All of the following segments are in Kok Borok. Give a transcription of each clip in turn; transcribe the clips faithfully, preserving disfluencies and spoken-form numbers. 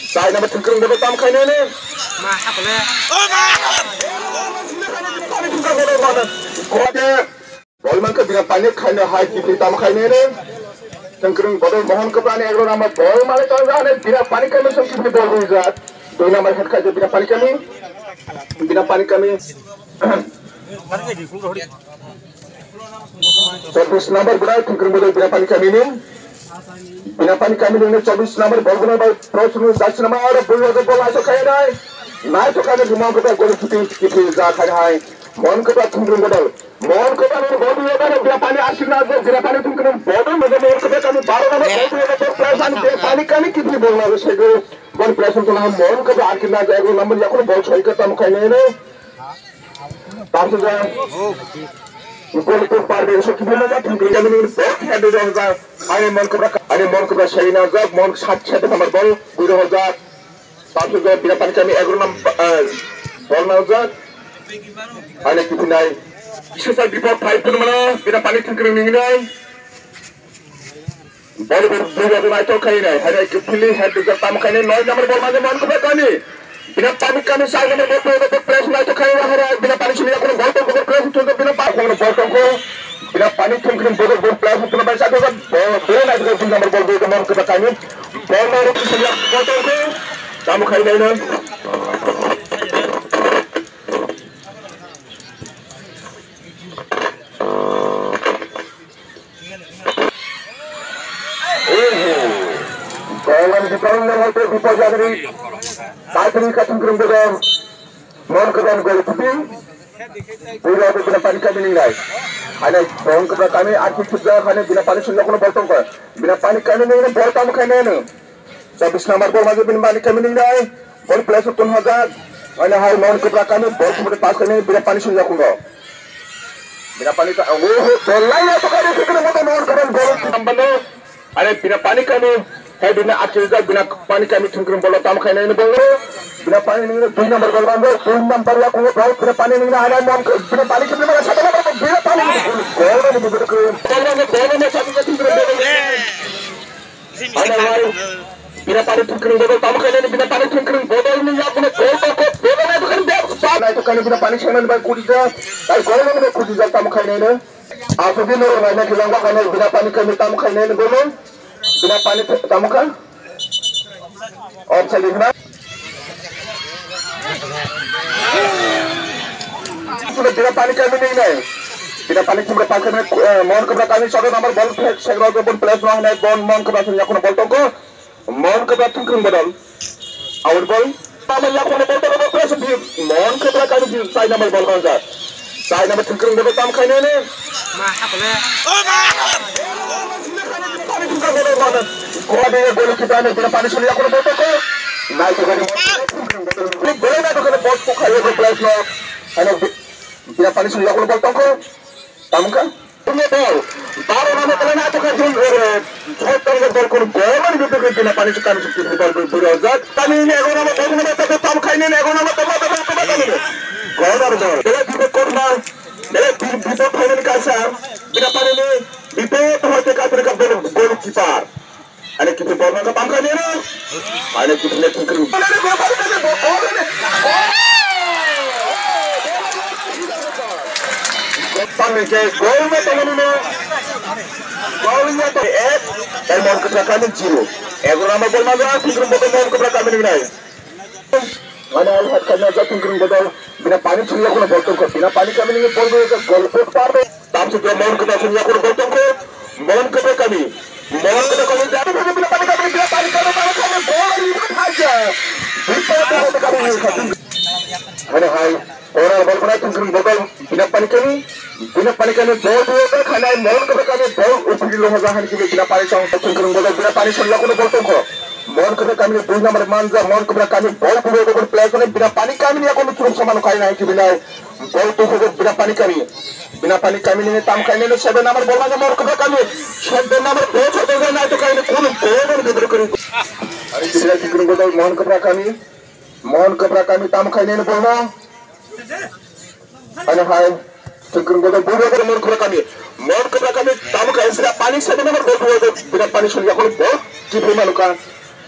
Sai nama thwngkwrwng bodo tam khainani. Kode. Bol mankha bina pani khaina hai kipri tam khainani. Thwngkwrwng bodo Mohon Kwprani egro nama bol male tong jane bina pani kami song kipri bol rujak. Dui nama head khaja bina pani kami. Bina pani kami. Chobbish number guna thwngkwrwng bodo bina pani kami ni. Bina pani kami ni chobbish number bol guna bai prosunu jasi nama aro bol wajo bol aso khainai. Nai to kami guma guma gol kipri kipri ja khainai. Mohon Kwpra thwngkwrwng bodo. Mohon Kwpra ni bol rujak bai bina pani arsik na bina pani thwngkwrwng bodo Mohon Kwpra kami baro number bol rujak bai bina pani kami kipri bol na sego. Bol pressure to na Mohon Kwpra arsik na egro number yakun bol soi ka tam khainai. Tamsajak. Gol tu par de so kibuna jak thwngkwrwng kami ni bol khe de jak. Ani Mohon Kwpra, ani Mohon Kwpra soi na jak, Mohon sat sat number bol, bui rok jak. Tamsajak bina pani kami egro number, eh, bol na jak. Ani kibunai. Kisa sa bipod phai pun mana, bina pani thwngkwrwng ni nai. Bol bol bol bol nai to khai nai, hai nai kibili hai de tam khai nai, noi number bol ma Mohon Kwpra kami. Bina pani kami sai number bol bol bol press nai to khai nai, hai nai bina pani sini yakun bol bol bol press to bina pa kono bol tong ko. Bina pani thwngkwrwng bol bol press to bai sa to bol bol nai to number bol bol Mohon Kwpra kami. Bol nai to sini bol tong ko. Tam khai nai nai. Oho. Dalam di dalam yang ada di pojok ini. Tadi kata gerem gerem. Mohon Kwpra gol putih. Pura tu bina pani kami ni nai. Hai nai Mohon Kwpra kami arti kerja hai nai bina pani sudah kono bol tong ko. Bina pani kami ni bol tam khai nai. Chobbish number bol maje bini mani kami ning nai. Bol place tun hajak. Ani hai Mohon Kwpra kami bol kumute pass kami bira pani sun yakung ro. Bira pani ta, oh, bol lai ya to kami kami mata Mohon Kwpra bol tambano. Ani bira pani kami. Hai bina akhir jak bina pani kami thungkrum bol tam khai nai bol. Bira pani ning dui number bol bang dui number yakung bol bira pani ning nai Mohon bira pani kami mana satu number bira pani bol bol bol bol. Bina pani thwngkwrwng bodol tamo khainani bina pani thwngkwrwng bodol ni yakni gol ba kok bodol nai thwngkwrwng bek sa nai thwngkwrwng bina pani sengmani bai kudijak tai gol nangni kudijak tamo khainani. Aswk di norok naina khe langba khainai bina pani khainai tamo khainani gol bina pani tamo kha. Offside hwnwi. Bina pani kami ni nai. Bina pani kumra pani kami, eh, Mohon Kwpra kami sodo number ball play, segra go ball play no hanai bon Mohon Kwpra sini yakuna ball tongko. Mohon Kwpra thwngkwrwng bodol. Out ball. Tamo yakuna ball tongko ball play sini Mohon Kwpra kami di sai number ball konja. Sai number thwngkwrwng bodol tam khainani. Ma, apa le? Kode gol kita ni bina pani suli yakuna ball tongko. Nai to gani ball. Ni ball na to gani ball ko khayo ko place no. Ano bina pani suli yakuna ball tongko. Tamka. Punya ball. Baro na to gani na to gani. Chot tong ball ko gol ni bitu bina pani suli kami suli ball ball ball. Kami ni ego na ball na to tam khai ni ego na to ball ball ball kami. Gol ar ball. Bela bitu korma. Bela bitu final kaisa. Bina pani ni bitu to hoite ka bol goalkeeper. Ani kipi bol nang ka tam kani na. Ani kipi ne thungkru. Pamike gol me tongani no. Gol ya to ek. Tei Mohon Kwpra kami zero. Ego number bol ma ja thungkru bol Mohon Kwpra kami ni nai. Mane al hat kami ja thungkru bol. Bina pani thung yakuna bol tongko. Bina pani kami ni bol do gol post par do. Tamsi dia Mohon Kwpra thung yakuna bol tongko. Mohon Kwpra kami. Mohon Kwpra kami jadi bina pani kami bina pani kami pani kami bol ni haja. Bina pani kami ni kami. Hane hai. Ora bol pani thungkru bol bina pani kami. Bina pani kami bol do ka khanai Mohon Kwpra kami bol upri lo haja han kami bina pani song thungkru bol bina pani song yakuna bol tongko. Mohon Kwpra kami dui number manja Mohon Kwpra kami bol do bol play kone bina pani kami ni yakuna thung samano kai nai kibinai. Bol tu hogo bina pani kami. Bina pani kami ni tam khai ni seven number bol ma Mohon Kwpra kami. Seven number bol sa bol na to kai ni kunu bol ni bidre kari. Ari bidre kari bol Mohon Kwpra kami. Mohon Kwpra kami tam khai ni bol ma. Ani hai. Thwngkwrwng bol bol Mohon Kwpra kami. Mohon Kwpra kami tam khai bina pani seven number bol bol bina pani sun yakun bol. Kipi maluka.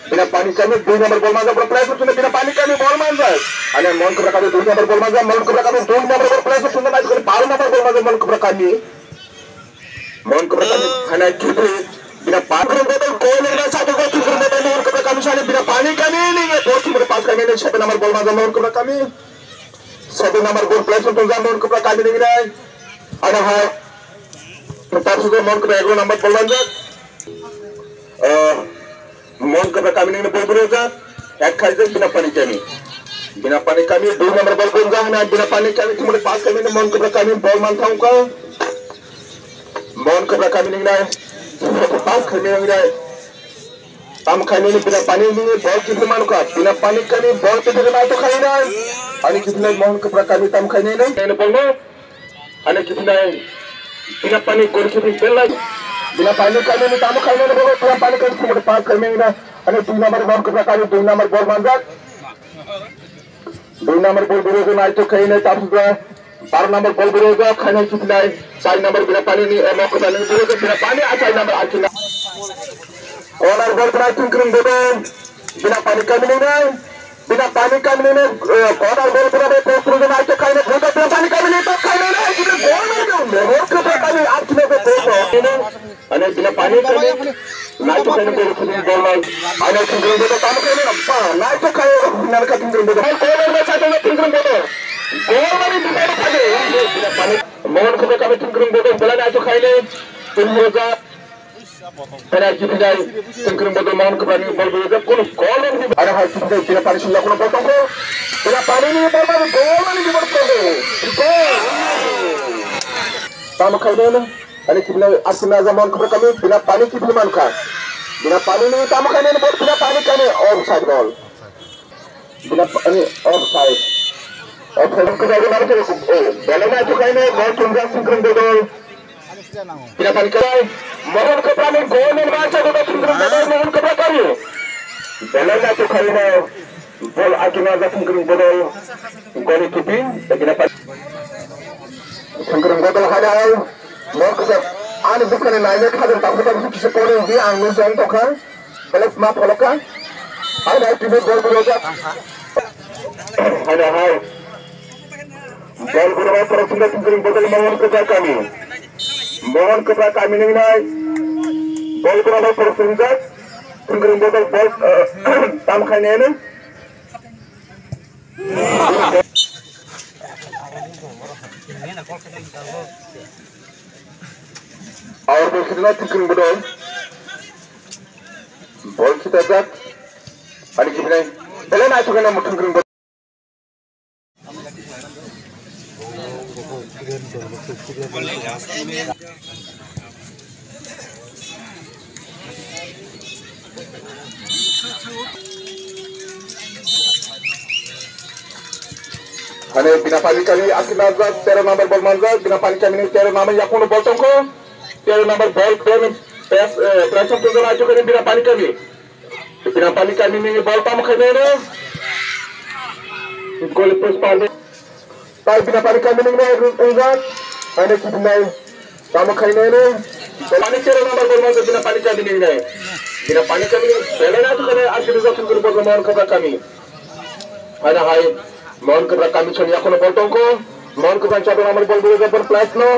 Bina Pani kami dui number bol manjak, bro, place of Bina Pani kami bol manjak. Ani Mohon Kobra kami dui number bol manjak, Mohon Kobra kami dui number bol place of Bina Pani kami baro number bol manjak, Mohon Kobra kami. Mohon Kobra kami, hana kipri, Bina Pani kami bol, goal ni satu goal, Mohon Kobra kami sana, Bina Pani kami ni, goal keeper pass kami ni, seven number bol manjak, Mohon Kobra kami. Seven number goal place of Mohon Kobra kami ni, nai. Ada hai. Tetap sudah Mohon Kobra egaroh number bol manjak. Eh, Mohon Kobra kami ni bol bwrwjak, ek khaijak Bina Pani kami. Bina Pani kami dui number bol bwrwjak, na Bina Pani kami thumui pass kami ni Mohon Kobra kami bol man thangkha. Mohon Kobra kami ni nai pass kami ni nai. Tam kami ni Bina Pani ni bol kiphilwi mankha. Bina Pani kami bol kiphilwi nai to khaina. Ani kiphilwi Mohon Kobra kami tam khaina ni bol no. Ani kiphilwi Bina Pani goal kiphilwi belai. Bina Pani kami ni tamo khaina ni bol Bina Pani kami thumui pass kami ni. Ani dui number Mohon Kobra kami dui number bol manjak. Dui number bol bwrwjak nai to khaina tam suda. Bar number bol bwrwjak khaina kiphilwi. Char number Bina Pani ni emo kota ni bwrwjak Bina Pani a char number akina. Corner bol bwrwjak Tungkrung Bodol. Bina Pani kami ni nai. Bina Pani kami ni nai. Eh, corner bol bwrwjak post bwrwjak nai to khaina. Bina Pani kami ni to khaina nai. Bina goal ni nai. Mohon Kobra kami akina goal. Ani Bina Pani kami nai to khaina goal khudung goal nai. Ani Tungkrung Bodol tamo khaina ba nai to khaina nai ka Tungkrung Bodol. Goal nai sa to Tungkrung Bodol. Goal mani Bina Pani. Bina Pani. Mohon Kobra kami Tungkrung Bodol belai nai to khaina. Tungkrung Bodol. Penalty kiphilwi Tungkrung Bodol Mohon Kobra ni bol bwrwjak kunu goal rok ni. Ada hai kiphilwi Bina Pani sumya kunu bol tongkho. Bina Pani ni bol mani goal mani bol tongkho. Goal. Tamo khaina. Ani kiphilwi Arkin Raja Mohon Kobra kami Bina Pani kiphilwi mankha. Bina Pani ni tamo khaina ni bol Bina Pani kami offside goal. Bina Pani offside. Offside khe jagwi nang khe, oh, belai nai to khaina bol tumjak Tungkrung Bodol. Bina Pani khe Mohon Kobra ni goal ni mansa Tungkrung Bodol Mohon Kobra kami. Belai nai to khaina bol akina jak Tungkrung Bodol. Goal ni keeping, Bina Pani. Tungkrung Bodol hai hai. Mohon Kobra ani bukhani naina khajang takhuk takhuk kisa pore di ang nung jang tokha. Belai ma pholoka. Hai hai tini bol bwrwjak. Hai hai. Bol bwrwjak porosingda Tungkrung Bodol Mohon Kobra kami. Mohon Kobra kami ni nai. Bol bwrwjak porosingda Tungkrung Bodol bol, eh, tam khaina ni. Aur bol khitna Tungkrung Bodol. Bol khita jak. Ani kibinai. Belai nai thokna Tungkrung Bodol. Hane Bina Pani kami akina jak, tero number bol manjak, Bina Pani kami ni tero number yakuno bol tongkho, tero number bol kami pes, eh, pressure tujon ajo kami Bina Pani kami. Bina Pani kami ni bol tamo khaina no. Goli post parde. Tai Bina Pani kami ni nai rung unjak. Hane kibinai. Tamo khaina no. Pani tero number bol manjak Bina Pani kami ni nai. Bina Pani kami ni belai na tukane akhir jatun guru bol Mohon Kobra kami. Hane hai. Mohon Kobra kami chani yakuno bol tongkho. Mohon Kobra chado number bol bol bol plus no.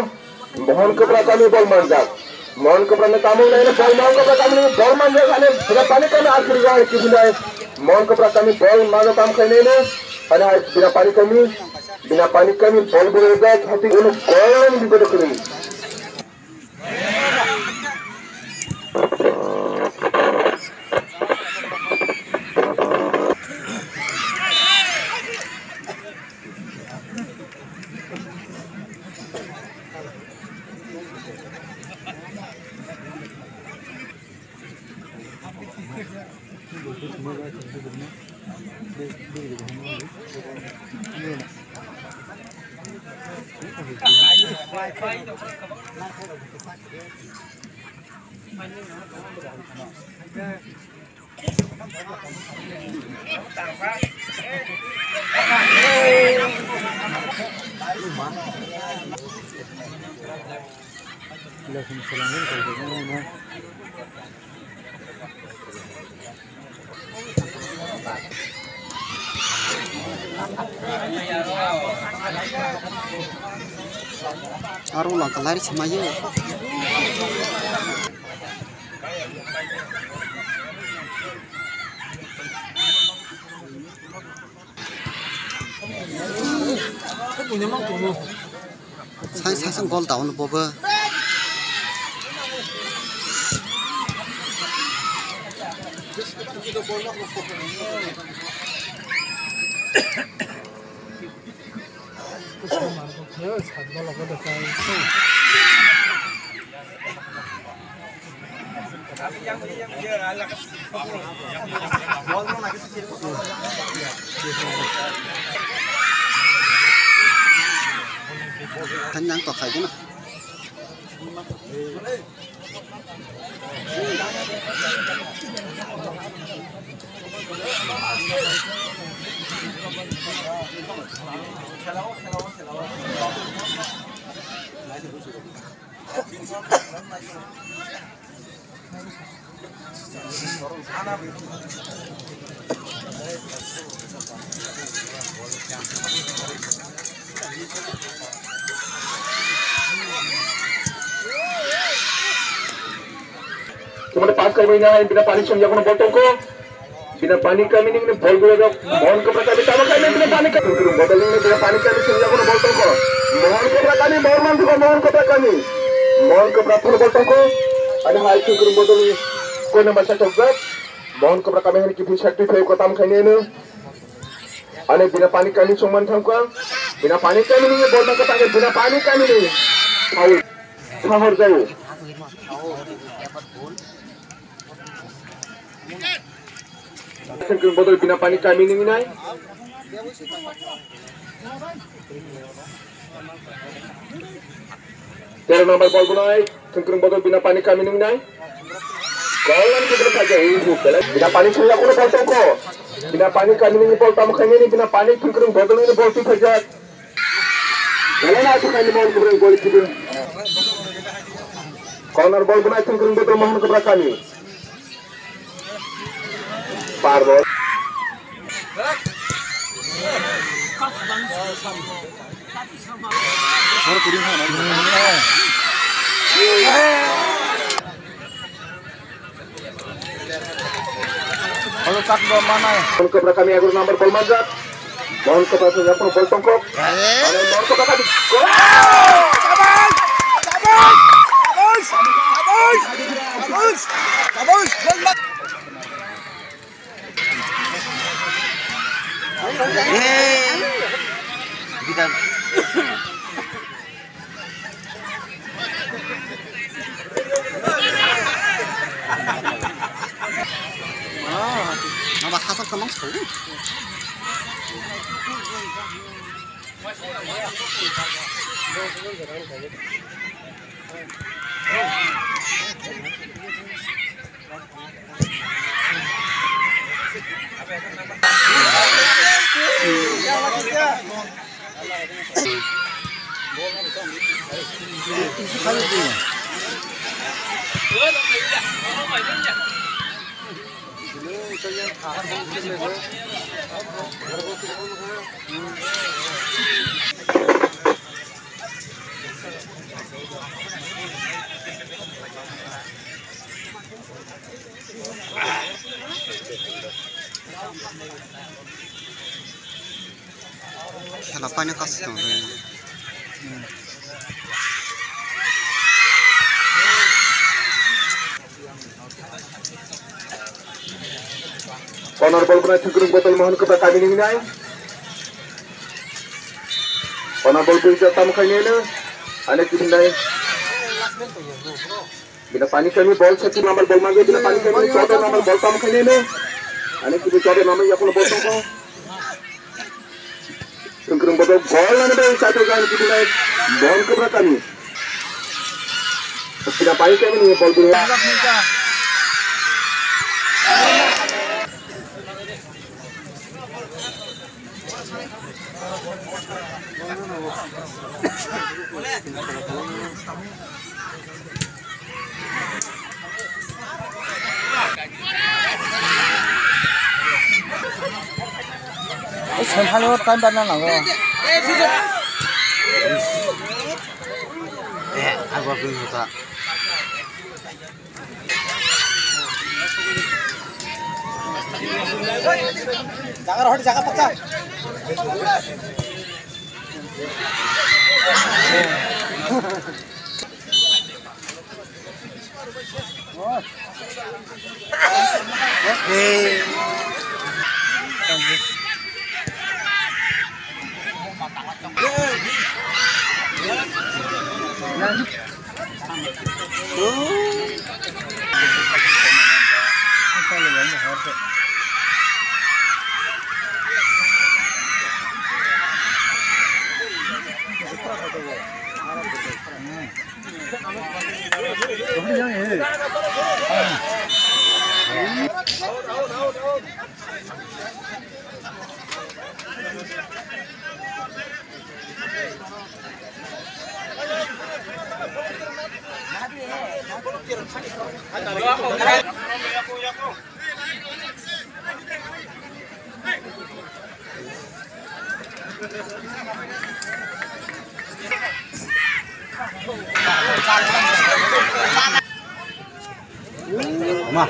Mohon Kobra kami bol manjak. Mohon Kobra ni tamo nai bol Mohon Kobra kami ni bol manjak ane Bina Pani kami akhir jang kibinai. Mohon Kobra kami bol manjak tam khaina no. Hane hai Bina Pani kami. Bina Pani kami bol bol jak hati uno gol ni bigodo kini. Aro lang kalari samayo. Sai sasang gol daun bobo. Thani nang tok khai gana. Kemana pas kai maina, bina pani song yakono bol tongko. Bina pani kami ning bol gula dok. Mohon Kopra kami tamo kami bina pani kami. Kurung bodol ning bina pani kami song yakono bol tongko. Mohon Kopra kami, Mohon Mantuka, Mohon Kopra kami. Mohon Kopra thur bol tongko. Ani hai kurung bodol ni koi number sa chok jat. Mohon Kopra kami hani kipin sakti pheu ko tam khaini eno. Ani bina pani kami song man thangko. Bina pani kami ning bol tongko tangke bina pani kami ning. Foul. Sahor jai. Tengkung bodol bina pani kami ning nai. Tero number bol bunai, tengkung bodol bina pani kami ning nai. Gol lan kibir paja, ini bu, bela. Bina pani suya kono bol tongko. Bina pani kami ning bol tamu kami ini, bina pani tengkung bodol ini bol tu paja. Belai na thukani Mohon Kopra ni goalkeeper. Corner ball bunai thung thung betul Mohon Kopra kami. Par ball. Olo tak do manai. Mohon Kopra kami agur number ball manjak. Mohon Kopra sing yapun ball tongkok. Mohon Kopra kami. Khela paina kasi tong. Corner ball kuna thungkrung botol Mohon Kopra kami ni nai. Corner ball bui jat tam khai nene. Ane kisin dai. Bina pani kami ball satu number ball mangge bina pani kami chota number ball tam khai nene. Ane kisin chota number ya kono ball tong ko. Tengkurung bodo gol nang dai satu jan kitu nai Mohon Kopra kami. Tidak baik kami ni bol dulu. Sengphalo time barna nango. Eh, agor dui hota. Jaga rohor, jaga paksa. Ma.